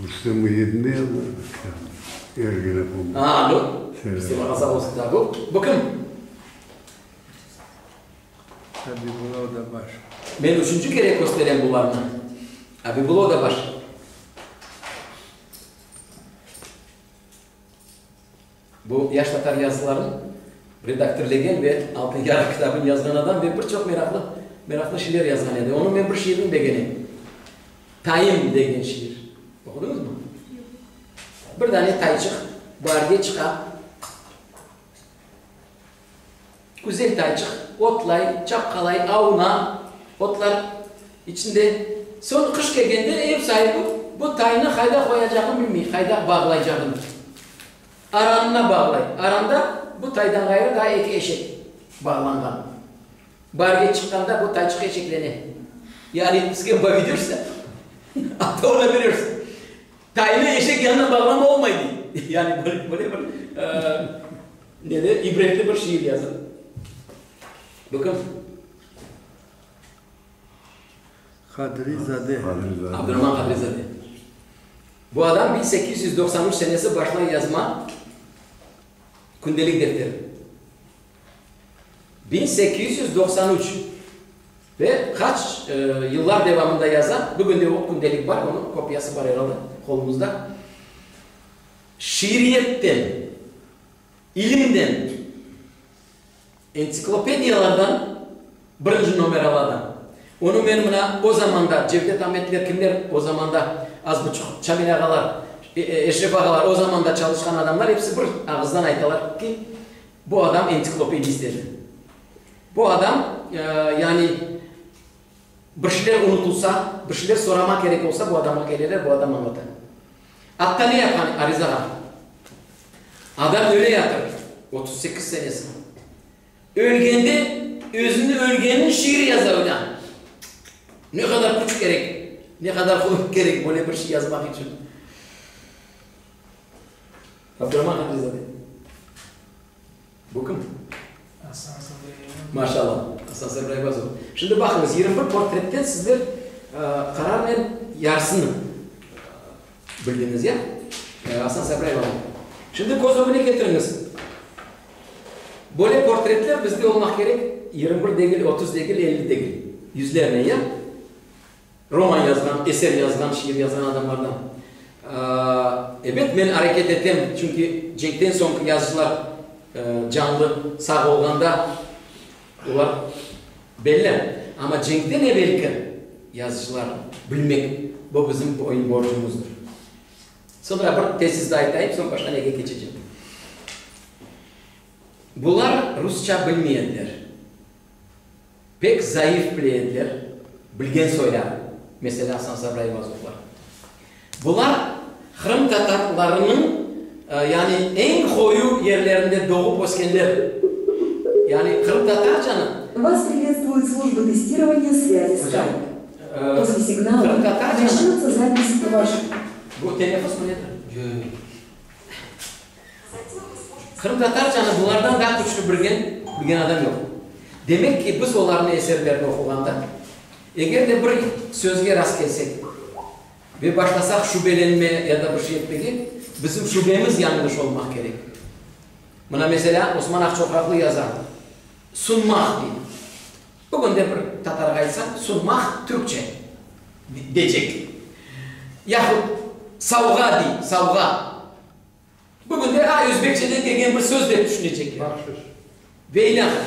Rustem Muyedin de yazdı kitabını, Ergenekon. A, nu, Rustem ağa sağ olsun da. Bu, bu kim? Abibulla Odabaş. Men üçünci kere kösterem bularnı. Abibulla Odabaş. Bu Yaş tatar yazıların redaktirlegen ve Altın yarıq kitabını yazğan adam ve bir çoq meraqlı, meraqlı şeyler yazğan edi. Onıñ men bir şiirini begenem. Tayım degen şiir. Oqudıñızmı? Yoq. Bir dane tayçıq baarge çıqa. Güzel tayçıq otlay, çapqalay, avuna, otlar içinde. Soñ qış kelgende ev saibi bu taynı qayda qoyacağını bilmey, qayda bağlaycağını. Aranına bağlay. Aranda bu taydan ğayrı daa eki eşek bağlanğan. Baarge çıqqanda bu tayçıq eşeklene. Yani s kem povedöşsâ, ata ona berersiñ. Taynı eşek yanına bağlama olmay, dey. Yani böyle bir nede, ibretli bir şiir yaza. Bu kim? Qadri-zade. Abdurrahman Qadri-zade. Bu adam 1893 senesi başlay yazma kündelik defteri. 1893 ve qaç yıllar devamında yaza, bugün de o kündelik bar, onıñ kopiyası bar herhalde qolumızda. Şiiriyetten, ilimden, entsiklopediyalardan birinci nomer ala adam. Onı men mına o zamanda, Cevdet Ametler kimler o zamanda az buçuq, Çamil ağalar, Eşref ağalar o zamanda çalışqan adamlar episi bir ağızdan aytalar ki, bu adam entsiklopedist edi. Bu adam, yani bir şeyler unutılsa, bir şeyler soramaq kerek olsa, bu adamğa keleler, bu adam añlata. Atta ne yapqan arizağa? Adam öle yatır, 38 senesi. Ölgende, özüni ölgeniniñ şiiri yaza öyle. Ne qadar küç kerek, ne qadar quvet kerek böyle bir şey yazmaq içün. Abdurrahman Qadrizade. Bu kim? Asan Sabri Ayvazov. Maşallah, Asan Sabri Ayvazov. Şimdi baqıñız, 21 portretten sizler qararnen yarısını bildiñiz, ya? Asan Sabri Ayvazov. Şimdi köz ögüne ketiriñiz. Böyle portretler bizde olmaq kerek, 21 degil, 30 degil, 50 degil, yüzlernen, ya? Roman yazğan, eser yazğan, şiir yazğan adamlardan. Ebet, men areket etem, çünki cenkten soñki yazıcılar canlı, sağ olğanda olar belli. Amma cenkten evelki yazıcılarnı bilmek, bu bizim boyun-borcumızdır. Soñra bir tezis daa aytayım, soñ başqa nege keçecem. Bular rusça bilmey ediler. Pek zayıf bile ediler, bilgen soyları, meselâ Asan Sabri Ayvazovlar. Bular qırımtatarlarınıñ, yani eñ qoyu yerlerinde doğıp öskenler. Yani qırımtatarcanı. Vas privetstvuet slujba testirovaniya svâzi Hocam, Skype. Posle signala qırımtatarcanı. naçnötsa zapis vaşeho. Bu teneffüsmi nedir? Qırımtatarcanı bulardan daa küçlü bilgen bilgen adam yoq. Demek ki, biz olarnıñ eserlerini oquğanda, eger de bir sözge rastkelsek ve başlasaq şübelenme ya da bir şey etmege, bizim şübemiz yañlış olmaq kerek. Mına, meselâ, Osman Aqçoqraqlı yaza, sunmaq dey. Bugün de bir tatarğa aytsañ, sunmaq türkçe decek. Yahut savğa dey, savğa. Bugün de, a, özbekçeden kelgen bir söz dep tüşünecekler. Ve ilâhre.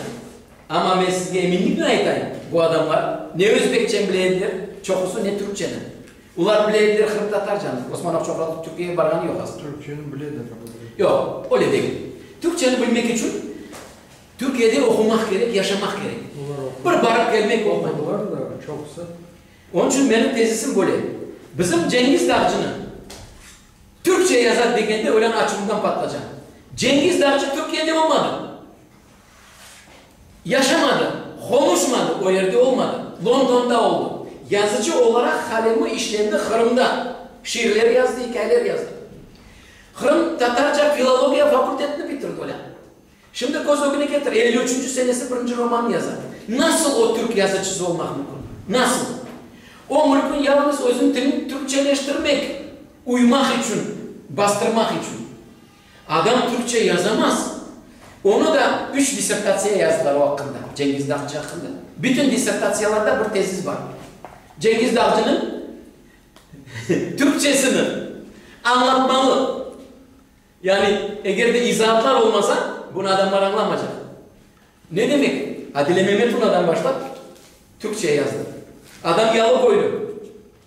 Amma men sizge eminliknen aytayım, bu adamlar ne özbekçeni bile ediler, çoqusı ne türkçeni. Olar bile ediler qırımtatarcanı. Osman Aqçoqraqlı Türkiyege barğanı yoq aslında. Türkçeni biledir. Yoq, öyle degil. Türkçeni bilmek içün Türkiyede oqumaq kerek, yaşamaq kerek. Bir barıp kelmek olmay. Olar da çoqusı. Onıñ içün menim tezisim böyle, bizim Cengiz Dağcını türkçe yaza degende ölen açuvımdan patlaycam. Cengiz Dağcı Türkiyede olmadı. Yaşamadı, qonuşmadı, o yerde olmadı. Londonda oldı. Yazıcı olaraq qalemi işlendi Qırımda. Şiirler yazdı, ikâyeler yazdı. Qırım tatarca filologiya fakultetini bitirdi öyle. Şimdi köz ögüne ketir, 53-nci senesi birinci romanını yaza. Nasıl o türk yazıcısı olmaq mümkün? Nasıl? O mümkün yalıñız özüniñ tilini türkçeleştirmek. Uymaq içün, bastırmaq içün. Adam türkçe yazamaz. Onı da üç dissertatsiya yazdılar o aqqında, Cengiz Dağcı aqqında. Bütün dissertatsiyalarda bir tezis bar. Cengiz Dağcınıñ türkçesini añlatmalı. Yani, eger de izaatlar olmasa, bunı adamlar añlamacaq. Ne demek? Adile Memetovnadan başlap, türkçe yazdı. Adam yalıboylu.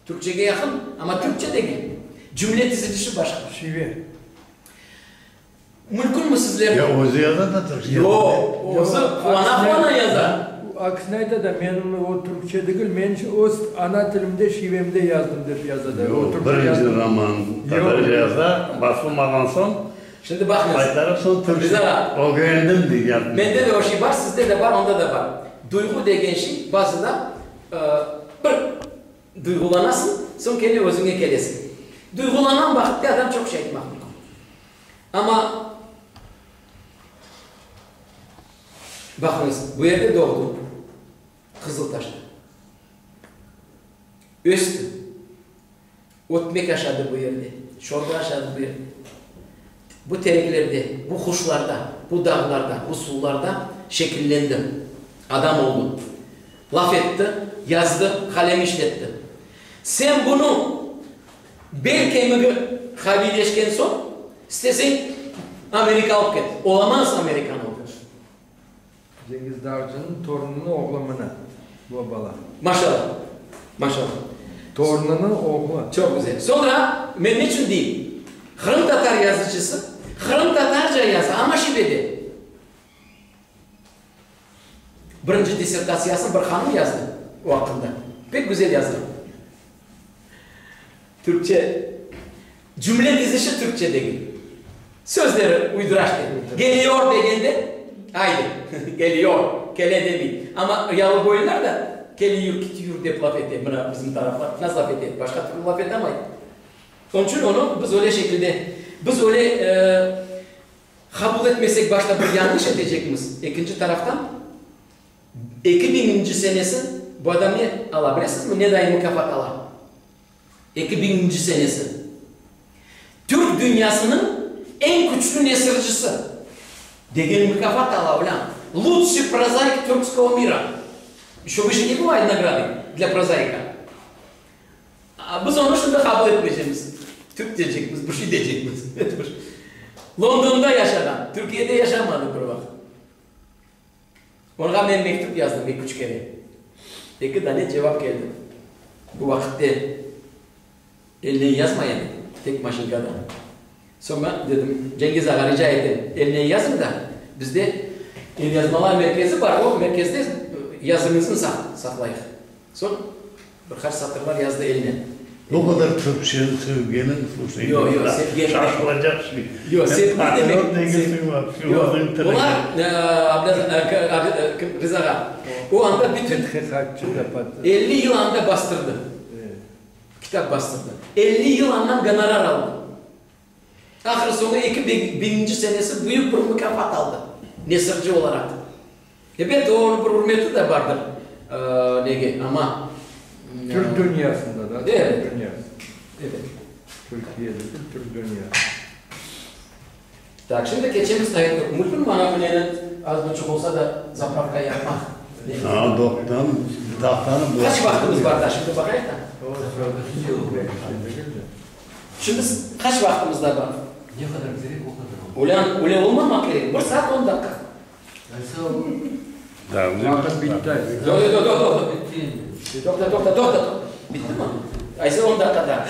Türkçege yaqın, amma türkçe degil. Cümle tizilişi başqa. Şive. Mümkünmi sizler. Ya özü yaza da türkçe. Yoq, özü quvana-quvana yaza. Aksine ayta da, menim o türkçe degil, men öz ana tilimde, şivemde yazdım dep yaza da. Yoq, birinci roman tatarca yaza, basılmağan soñ, Şimdi baqıñız. Qaytarıp soñ türkçe ögrendim dey yazmış. Mende de o şey bar, sizde de bar, onda da bar. Duyğu degen şey bazıda bir duyğulanasıñ, soñ kene özüñe kelesiñ. Duyğulanğan vaqıtte adam çoq şey aytmaq mümkün. Amma baqıñız, bu yerde doğdu, Qızıltaşta. Östi. Ötmek aşadı bu yerde, şorba aşadı bu yerde. Bu tereklerde, bu quşlarda, bu dağlarda, bu suvlarda şekillendi, adam oldu. Laf etti, yazdı, qalem işletti. Sen bunı bel kemigi qaviyleşken soñ, isteseñ, Amerika alıp ket. Olamaz Amerikanı o. Cengiz Dağcınıñ torunınıñ oğlu mına, bu bala. Maşallah. Maşallah. Torunınıñ oğlu. Çoq güzel. Soñra, men neçün deyim, qırımtatar yazıcısı qırımtatarca yaza, amma şivede. Birinci dissertatsiyasını bir hanım yazdı o aqqında. Pek güzel yazdı. Türkçe, cümle dizişi türkçe degil. Sözleri uyduraş degil. Geliyor degende, aydı, geliyor, kele demey. Amma yalıboylular da keliyur, kitiyur dep laf ete, mına bizim taraflar nasıl laf ete, başqa türlü laf etamay. Onıñ içün onı biz öyle şekilde, biz öyle qabul etmesek başta bir yañlış etecekmiz, ekinci taraftan, Eki biñinci senesi bu adam ne ala, bilesizmi, ne dayı mukâfat ala? Eki biñinci senesi. Türk dünyasınıñ eñ küçlü nesircisi degen mukâfat ala, ulân. Lutşiy prozaik türkskogo mira. Eşö vışe ne bıvayet nagrady dlâ prozaika. Biz onı şimdi qabul etmeycemiz. Türk deycekmiz, bir şey deycekmiz. Londonda yaşağan, Türkiyede yaşamadı bir vaqıt. Oña men mektüp yazdım eki-üç kere. Eki dane cevap keldi. Bu vaqıtte elnen yazmay edim, tek maşinkada. Soñra dedim, Cengiz ağa, rica etem, elnen yazıñ da, bizde elyazmalar merkezi bar, o merkezde yazıñıznı saqlayıq. Soñ bir qaç satırlar yazdı elnen. Bu qadar türkçeni sevgeniñ hususiy Yoq, yoq, sevgenim. Şaşılacaq şey. Yoq, sevgi Sen demek. patriot degilsiñ vapşe, Yoq, özüñ tilini. olar, Ablâz, kim, Riza ağa, o anda bütün. Tedqiqatçı da patriot. 50 yıl anda bastırdı. Kitap bastırdı. 50 yıl andan gonorar aldı. Ahır soñu eki biñinci senesi büyük bir mukâfat aldı, nesirci olaraq. Ebet, onıñ bir ürmeti de bardır, nege, amma. Türk dünyasında da, Evet. Türk dünyası. Evet. Türkiye degil, Türk dünyası. Tak, şimdi keçemiz Mümkün mana bu neni az buçuq olsa da zapravka yapmaq. Aa, doqtan, tahtanı Qaç vaqtımız bar da, şimdi baqayıq da. O sırada degil de. Şimdi qaç vaqtımız da bar? Ne qadar kerek, o qadar olsun. Olân, öyle olmamaq kerek. Bir saat on daqqa. Aysa olur. Vaqıt bitti. Yoq, yoq, yoq, yoq. Bitti endi. Toqta, toqta, toqta. Bittimi? Aysa on daqqa daa.